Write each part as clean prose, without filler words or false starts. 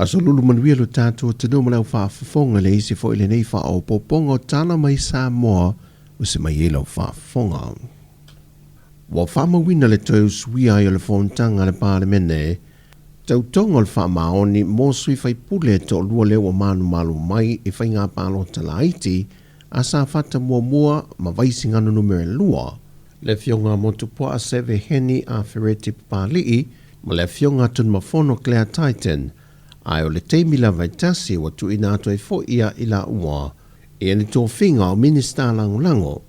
Aso lulu manuia lo tatou atunuu ma le au faafofoga le isi foi lenei faaopoopoga o tala mai Samoa ua se mai ai lau faafofoga. Ua faamauina le toe usuia ai o le fonotaga a le Palemene, tautoga o le faamaoni mo sui faipule e toalua lea ua malumalu mai i faiga palota laiti a Safata muamua ma Vaisigano numera 2, le Afioga a Motupuaa Seve Heni Afereti Papali'i ma le Afioga a Tunumafono Claire Titan, ae o le taimi lava e tasi ua tuuina atu ai foi ia i laua ia ni tofiga o Minisita Lagolago.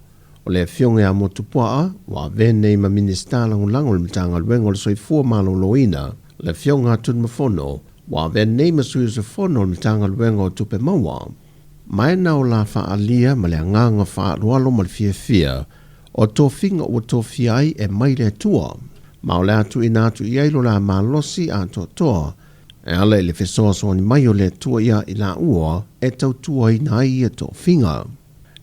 O le Afioga ia Motupuaa ua avea nei ma Minisita Lagolago o le Matagaluega o le Soifua Maloloina, le Afioga a Tunumafono ua avea nei ma Sui Usufono o le Matagaluega o Tupe Maua. Ma e na o la faaalia ma le agaga faaaloalo ma le fiafia o tofiga ua tofia ai e mai le Atua, ma o le a tuuina atu i ai lo la malosi atoatoa e ala i le fesoasoani mai o le Atua ia i laua e tautuaina ai ia tofiga.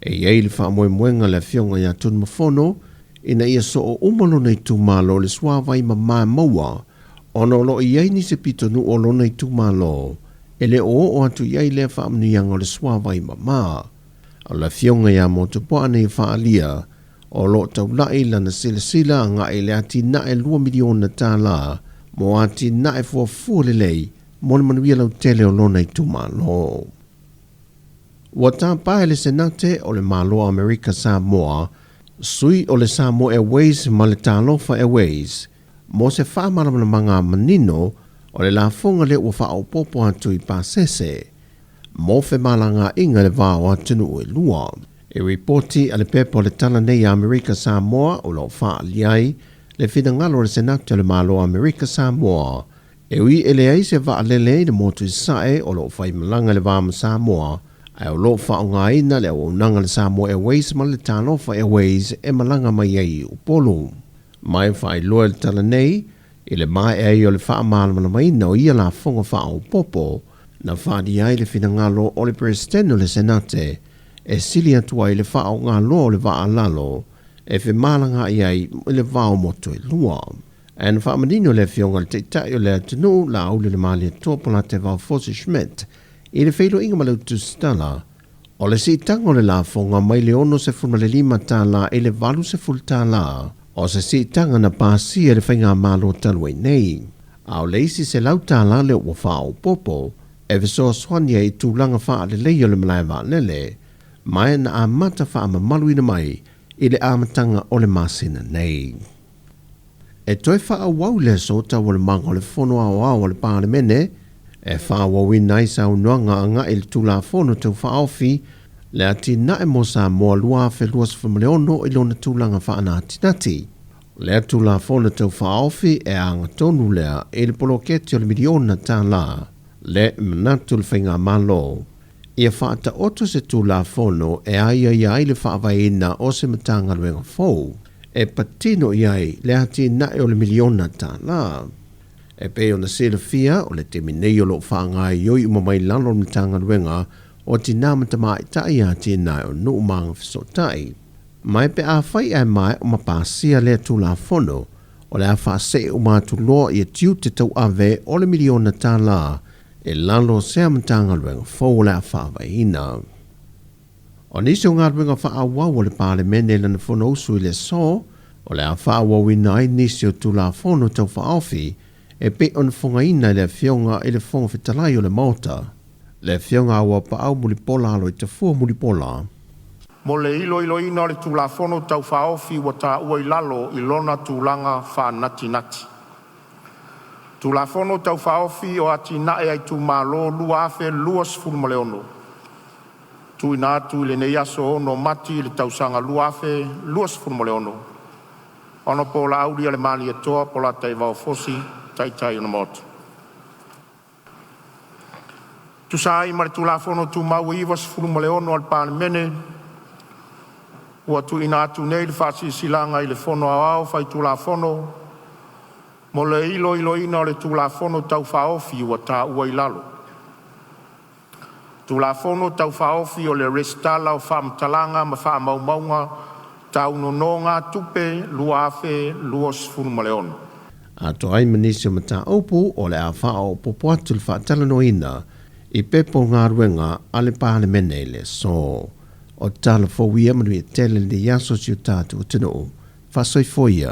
E i ai le faamoemoega le Afioga ia Tunumafono ina ia soo uma lona itumalo i le suavai mama maua, ona o lo o i ai nisi pitonuu o lona itumalo e le o oo atu i ai lea faamanuiaga o le suavai mama. A o le Afioga ia Motupuaa nei faaalia, o lo o taulai lana silasila agai i le atinae $2 miliona mo atinae fuafua lelei mo le manuia lautele o lona itumalo. Ua tapa e le Senate o le Malo o Amerika Samoa, sui o le Samoa Airways ma le Talofa Airways, mo se faamalamalamaga manino o le lafoga lea ua faaopoopo atu i pasese mo femalagaaiga i le va o atunuu e lua. E ripoti a le pepa o le tala nei a Amerika Samoa o lo o faaalia ai le finagalo o le Senate o le Malo o Amerika Samoa e ui e leai se vaalele i le motu i Sasae o lo o faimalaga i le va ma Samoa, ae o lo o faaaogaina le auaunaga a le Samoa Airways ma le Talofa Airways e malaga mai ai i Upolu. Ma e faailoa i le tala nei, i le maea ai o le faamalamalamaina o ia lafoga faaopoopo, na faaalia ai le finagalo o le Peresetene o le Senate e sili atu ai le faaaoga loa o le vaa lalo e femalagaai ai i le va o motu e lua. Ae na faamanino le Afioga i le Taitai o le atunuu, Laaulialemalietoa Polataivao Fosi Schmidt, i le feiloaiga ma le Tusitala, o le siitaga o le lafoga mai le $65 i le $80, o se siitaga na pasia e le faigamalo talu ai nei. A o le isi $100 lea ua faaopoopo e fesoasoani ai i tulaga faalelei o le malae vaalele, ma e na amata faamamaluina mai i le amataga o le masina nei. E toe faaauau le aso taualumaga o le Fono Aoao a le Palemene e faaauauina ai saunoaga agai i le Tulafono Tau Faaofi le Atinae mo Samoa 2026 i lona tulaga faanatinati. O lea Tulafono Tau Faaofi e agatonu lea i le poloketi o le $1 miliona le manatu le Faigamalo ia faataoto se Tulafono e aiaia ai le faavaeina o se Matagaluega fou e patino i ai le atinae o le $1 miliona. E pei ona silafia, o le taimi nei o lo o faagaoioi uma mai lalo o le Matagaluega o Tinā ma Tamaitai atinae o nuu ma agafesootai. Ma e pe afai ae maea ma pasia lea Tulafono, o le a faasee uma atu loa ia tiute tauave o le $1 miliona e lalo o sea Matagaluega fou o le a faavaeina. O nisi o galuega faaauau a le Palemene i lana Fonousu i le aso, o le a faaauauina ai nisi o Tulafono Tau Faaofi e pei ona fogaina e le Afioga i le Fofoga Fetalai o le Maota, le Afioga Auapaau Mulipola Aloitafua Mulipola. Mo le iloiloina o le Tulafono Tau Faaofi ua taua i lalo i lona tulaga faanatinati: Tulafono Tau Faaofi o Atinae a Itumalo 2026. TUUINA ATU i lenei aso 6 Mati i le tausaga 2026, Hon Laaulialemalietoa Polataivao Fosi, Taitai o le Maota. Tusa ai ma le Tulafono Tumau e 96 a le Palemene, ua tuuina atu nei le Faasilasilaga i le Fono Aoao Faitulafono mo le iloiloina o le Tulafono Tau Faaofi ua taua i lalo: Tulafono Tau Faaofi o le Resitala o Faamatalaga ma Faamaumauga Tau Nonogatupe 2026. Atoa ai ma nisi o mataupu o le a faaopoopo atu le faatalanoaina i pepa o galuega a le Palemene i le aso. O tala fou ia manuia tele lenei aso si o tatou atunuu. Faasoifua ia.